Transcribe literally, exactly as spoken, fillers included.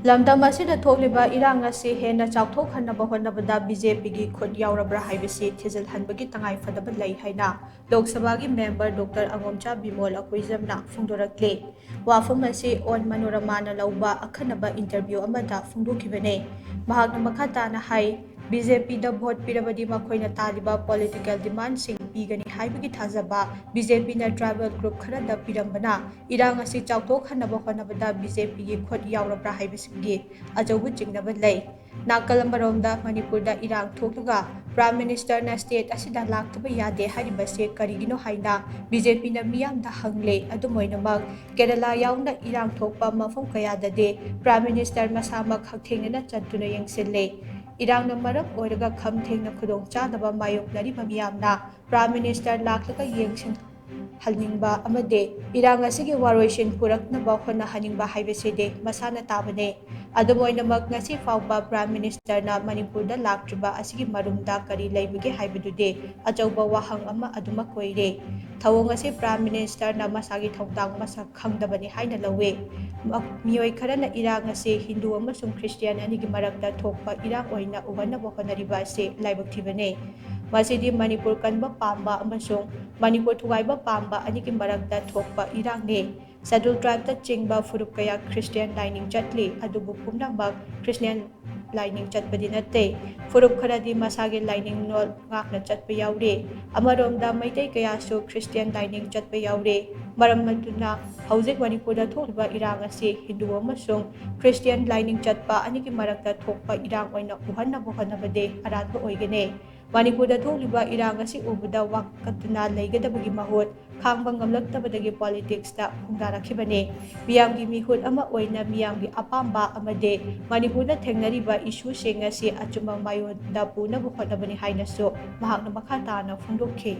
ꯂꯝꯗꯝ ꯑꯁꯤꯗ ꯊꯣꯛꯂꯤꯕ ꯏꯔꯥꯡ ꯑꯁꯤ ꯍꯦꯟꯅ ꯆꯥꯎꯊꯣꯛꯍꯟꯅꯕ ꯍꯣꯠꯅꯕꯗ ꯕꯤ ꯖꯦ ꯄꯤꯒꯤ ꯈꯨꯠ ꯌꯥꯎꯔꯕ꯭ꯔꯥ ꯍꯥꯏꯕꯁꯤ ꯊꯤꯖꯤꯜꯍꯟꯕꯒꯤ ꯇꯉꯥꯏꯐꯗꯕ ꯂꯩ ꯍꯥꯏꯅ ꯂꯣꯛ ꯁꯚꯥꯒꯤ ꯃꯦꯝꯕꯔ ꯗꯣꯛꯇꯔ ꯑꯉꯣꯝꯆꯥ ꯕꯤꯃꯣꯜ ꯑꯀꯨꯏꯖꯝꯅ ꯐꯣꯡꯗꯣꯔꯛꯂꯤ꯫ ꯋꯥꯐꯝ ꯑꯁꯤ ꯑꯣꯟ ꯃꯅꯣꯔꯃꯥꯅ ꯂꯧꯕ ꯑꯈꯟꯅꯕ ꯏꯟꯇꯔꯚ꯭ꯌꯨ ꯑꯃꯗ ꯐꯣꯡꯗꯣꯛꯈꯤꯕꯅꯤ꯫ ꯃꯍꯥꯛꯅ ꯃꯈꯥ ꯇꯥꯅ ꯍꯥꯏ, ꯕꯤ ꯖꯦ ꯄꯤꯗ ꯚꯣꯠ ꯄꯤꯔꯕꯗꯤ ꯃꯈꯣꯏꯅ ꯇꯥꯔꯤꯕ ꯄꯣꯂꯤꯇꯤꯀꯦꯜ ꯗꯤꯃꯥꯟꯁꯤꯡ ꯄꯤꯒꯅꯤ ꯍꯥꯏꯕꯒꯤ ꯊꯥꯖꯕ ꯕꯤ ꯖꯦ ꯄꯤꯅ ꯇ꯭ꯔꯥꯏꯕꯦꯜ ꯒ꯭ꯔꯨꯞ ꯈꯔꯗ ꯄꯤꯔꯝꯕꯅ ꯏꯔꯥꯡ ꯑꯁꯤ ꯆꯥꯎꯊꯣꯛꯍꯟꯅꯕ ꯍꯣꯠꯅꯕꯗ ꯕꯤ ꯖꯦ ꯄꯤꯒꯤ ꯈꯨꯠ ꯌꯥꯎꯔꯕ꯭ꯔꯥ ꯍꯥꯏꯕꯁꯤꯒꯤ ꯑꯆꯧꯕ ꯆꯤꯡꯅꯕ ꯂꯩ꯫ ꯅꯥꯀꯜ ꯑꯃꯔꯣꯝꯗ ꯃꯅꯤꯄꯨꯔꯗ ꯏꯔꯥꯡ ꯊꯣꯛꯂꯒ ꯄ꯭ꯔꯥꯏꯝ ꯃꯤꯅꯤꯁꯇꯔꯅ ꯁ꯭ꯇꯦꯠ ꯑꯁꯤꯗ ꯂꯥꯛꯇꯕ ꯌꯥꯗꯦ ꯍꯥꯏꯔꯤꯕꯁꯦ ꯀꯔꯤꯒꯤꯅꯣ ꯍꯥꯏꯅ ꯕꯤ ꯖꯦ ꯄꯤꯅ ꯃꯤꯌꯥꯝꯗ ꯍꯪꯂꯦ꯫ ꯑꯗꯨꯝ ꯑꯣꯏꯅꯃꯛ, ꯀꯦꯔꯂꯥ ꯌꯥꯎꯅ ꯏꯔꯥꯡ ꯊꯣꯛꯄ ꯃꯐꯝ ꯀꯌꯥꯗꯗꯤ ꯄ꯭ꯔꯥꯏꯝ ꯃꯤꯅꯤꯁꯇꯔ ꯃꯁꯥꯃꯛ ꯍꯛꯊꯦꯡꯅꯅ ꯆꯠꯇꯨꯅ ꯌꯦꯡꯁꯤꯜꯂꯦ꯫ ꯏꯔꯥꯡꯅ ꯃꯔꯝ ꯑꯣꯏꯔꯒ ꯈꯝ ꯊꯦꯡꯅ ꯈꯨꯗꯣꯡꯆꯥꯗꯕ ꯃꯥꯌꯣꯛꯅꯔꯤꯕ ꯃꯤꯌꯥꯝꯅ ꯄ꯭ꯔꯥꯏꯝ ꯃꯤꯅꯤꯁꯇꯔ ꯂꯥꯛꯂꯒ ꯌꯦꯡꯁꯤꯟꯍꯟꯅꯤꯡꯕ ꯑꯃꯗꯤ ꯏꯔꯥꯡ ꯑꯁꯤꯒꯤ ꯋꯥꯔꯣꯏꯁꯤꯟ ꯄꯨꯔꯛꯅꯕ ꯍꯣꯠꯅꯍꯟꯅꯤꯡꯕ ꯍꯥꯏꯕꯁꯤꯗꯤ ꯃꯁꯥꯅ ꯇꯥꯕꯅꯤ꯫ ꯑꯗꯨꯝ ꯑꯣꯏꯅꯃꯛ, ꯉꯁꯤ ꯐꯥꯎꯕ ꯄ꯭ꯔꯥꯏꯝ ꯃꯤꯅꯤꯁꯇꯔꯅ ꯃꯅꯤꯄꯨꯔꯗ ꯂꯥꯛꯇ꯭ꯔꯤꯕ ꯑꯁꯤꯒꯤ ꯃꯔꯨꯝꯗ ꯀꯔꯤ ꯂꯩꯕꯒꯦ ꯍꯥꯏꯕꯗꯨꯗꯤ ꯑꯆꯧꯕ ꯋꯥꯍꯪ ꯑꯃ ꯑꯗꯨꯃꯛ ꯑꯣꯏꯔꯦ꯫ ꯊꯧꯑꯣꯡ ꯑꯁꯤ ꯄ꯭ꯔꯥꯏꯝ ꯃꯤꯅꯤꯁꯇꯔꯅ ꯃꯁꯥꯒꯤ ꯊꯧꯗꯥꯡ ꯃꯁꯛ ꯈꯪꯗꯕꯅꯤ ꯍꯥꯏꯅ ꯂꯧꯏ꯫ ꯃ-, ꯃꯤꯑꯣꯏ ꯈꯔꯅ ꯏꯔꯥꯡ ꯑꯁꯤ ꯍꯤꯟꯗꯨ ꯑꯃꯁꯨꯡ ꯈ꯭ꯔꯤꯁꯇꯤꯌꯥꯟ ꯑꯅꯤꯒꯤ ꯃꯔꯛꯇ ꯊꯣꯛꯄ ꯏꯔꯥꯡ ꯑꯣꯏꯅ ꯎꯍꯟꯅꯕ ꯍꯣꯠꯅꯔꯤꯕ ꯑꯁꯤ ꯂꯥꯏꯕꯛ ꯊꯤꯕꯅꯤ꯫ ꯃꯁꯤꯗꯤ ꯃꯅꯤꯄꯨꯔ ꯀꯟꯕ ꯄꯥꯝꯕ ꯑꯃꯁꯨꯡ ꯃꯅꯤꯄꯨꯔ ꯊꯨꯒꯥꯏꯕ ꯄꯥꯝꯕ ꯑꯅꯤꯒꯤ ꯃꯔꯛꯇ ꯊꯣꯛꯄ ꯏꯔꯥꯡꯅꯤ꯫ ꯁꯦꯗꯨꯜ ꯇ꯭ꯔꯥꯏꯕꯇ ꯆꯤꯡꯕ ꯐꯨꯔꯨꯞ ꯀꯌꯥ ꯈ꯭ꯔꯤꯁꯇꯤꯌꯥꯟ ꯂꯥꯏꯅꯤꯡ ꯆꯠꯂꯤ, ꯑꯗꯨꯕꯨ ꯄꯨꯝꯅꯃꯛ ꯈ꯭ꯔꯤꯁꯇꯤꯌꯥꯟ ꯂꯥꯏꯅꯤꯡ ꯆꯠꯄꯗꯤ ꯅꯠꯇꯦ꯫ ꯐꯨꯔꯨꯞ ꯈꯔꯗꯤ ꯃꯁꯥꯒꯤ ꯂꯥꯏꯅꯤꯡꯂꯣꯟ ꯉꯥꯛꯅ ꯆꯠꯄ ꯌꯥꯎꯔꯤ꯫ ꯑꯃꯔꯣꯝꯗ ꯃꯩꯇꯩ ꯀꯌꯥꯁꯨ ꯈ꯭ꯔꯤꯁꯇꯤꯌꯥꯟ ꯂꯥꯏꯅꯤꯡ ꯆꯠꯄ ꯌꯥꯎꯔꯤ꯫ ꯃꯔꯝ ꯑꯗꯨꯅ ꯍꯧꯖꯤꯛ ꯃꯅꯤꯄꯨꯔꯗ ꯊꯣꯛꯂꯤꯕ ꯏꯔꯥꯡ ꯑꯁꯤ ꯍꯤꯟꯗꯨ ꯑꯃꯁꯨꯡ ꯈ꯭ꯔꯤꯁꯇꯤꯌꯥꯟ ꯂꯥꯏꯅꯤꯡ ꯆꯠꯄ ꯑꯅꯤꯒꯤ ꯃꯔꯛꯇ ꯊꯣꯛꯄ ꯏꯔꯥꯡ ꯑꯣꯏꯅ ꯎꯍꯟꯅꯕ ꯍꯣꯠꯅꯕꯗꯤ ꯑꯔꯥꯟꯕ ꯑꯣꯏꯒꯅꯤ꯫ ꯃꯅꯤꯄꯨꯔꯗ ꯊꯣꯛꯂꯤꯕ ꯏꯔꯥꯡ ꯑꯁꯤ ꯎꯕꯗ ꯋꯥꯀꯠꯇꯨꯅ ꯂꯩꯒꯗꯕꯒꯤ ꯃꯍꯨꯠ, ꯈꯥꯡꯕ ꯉꯝꯂꯛꯇꯕꯗꯒꯤ ꯄꯣꯂꯤꯇꯤꯛꯁꯇ ꯈꯣꯡꯗꯥꯔꯛꯈꯤꯕꯅꯤ꯫ ꯃꯤꯌꯥꯝꯒꯤ ꯃꯤꯍꯨꯠ ꯑꯃ ꯑꯣꯏꯅ ꯃꯤꯌꯥꯝꯒꯤ ꯑꯄꯥꯝꯕ ꯑꯃꯗꯤ ꯃꯅꯤꯄꯨꯔꯗ ꯊꯦꯡꯅꯔꯤꯕ ꯏꯁꯨꯁꯤꯡ ꯑꯁꯤ ꯑꯆꯨꯝꯕ ꯃꯥꯏꯑꯣꯟꯗ ꯄꯨꯅꯕ ꯍꯣꯠꯅꯕꯅꯤ ꯍꯥꯏꯅꯁꯨ ꯃꯍꯥꯛꯅ ꯃꯈꯥ ꯇꯥꯅ ꯐꯣꯡꯗꯣꯛꯈꯤ꯫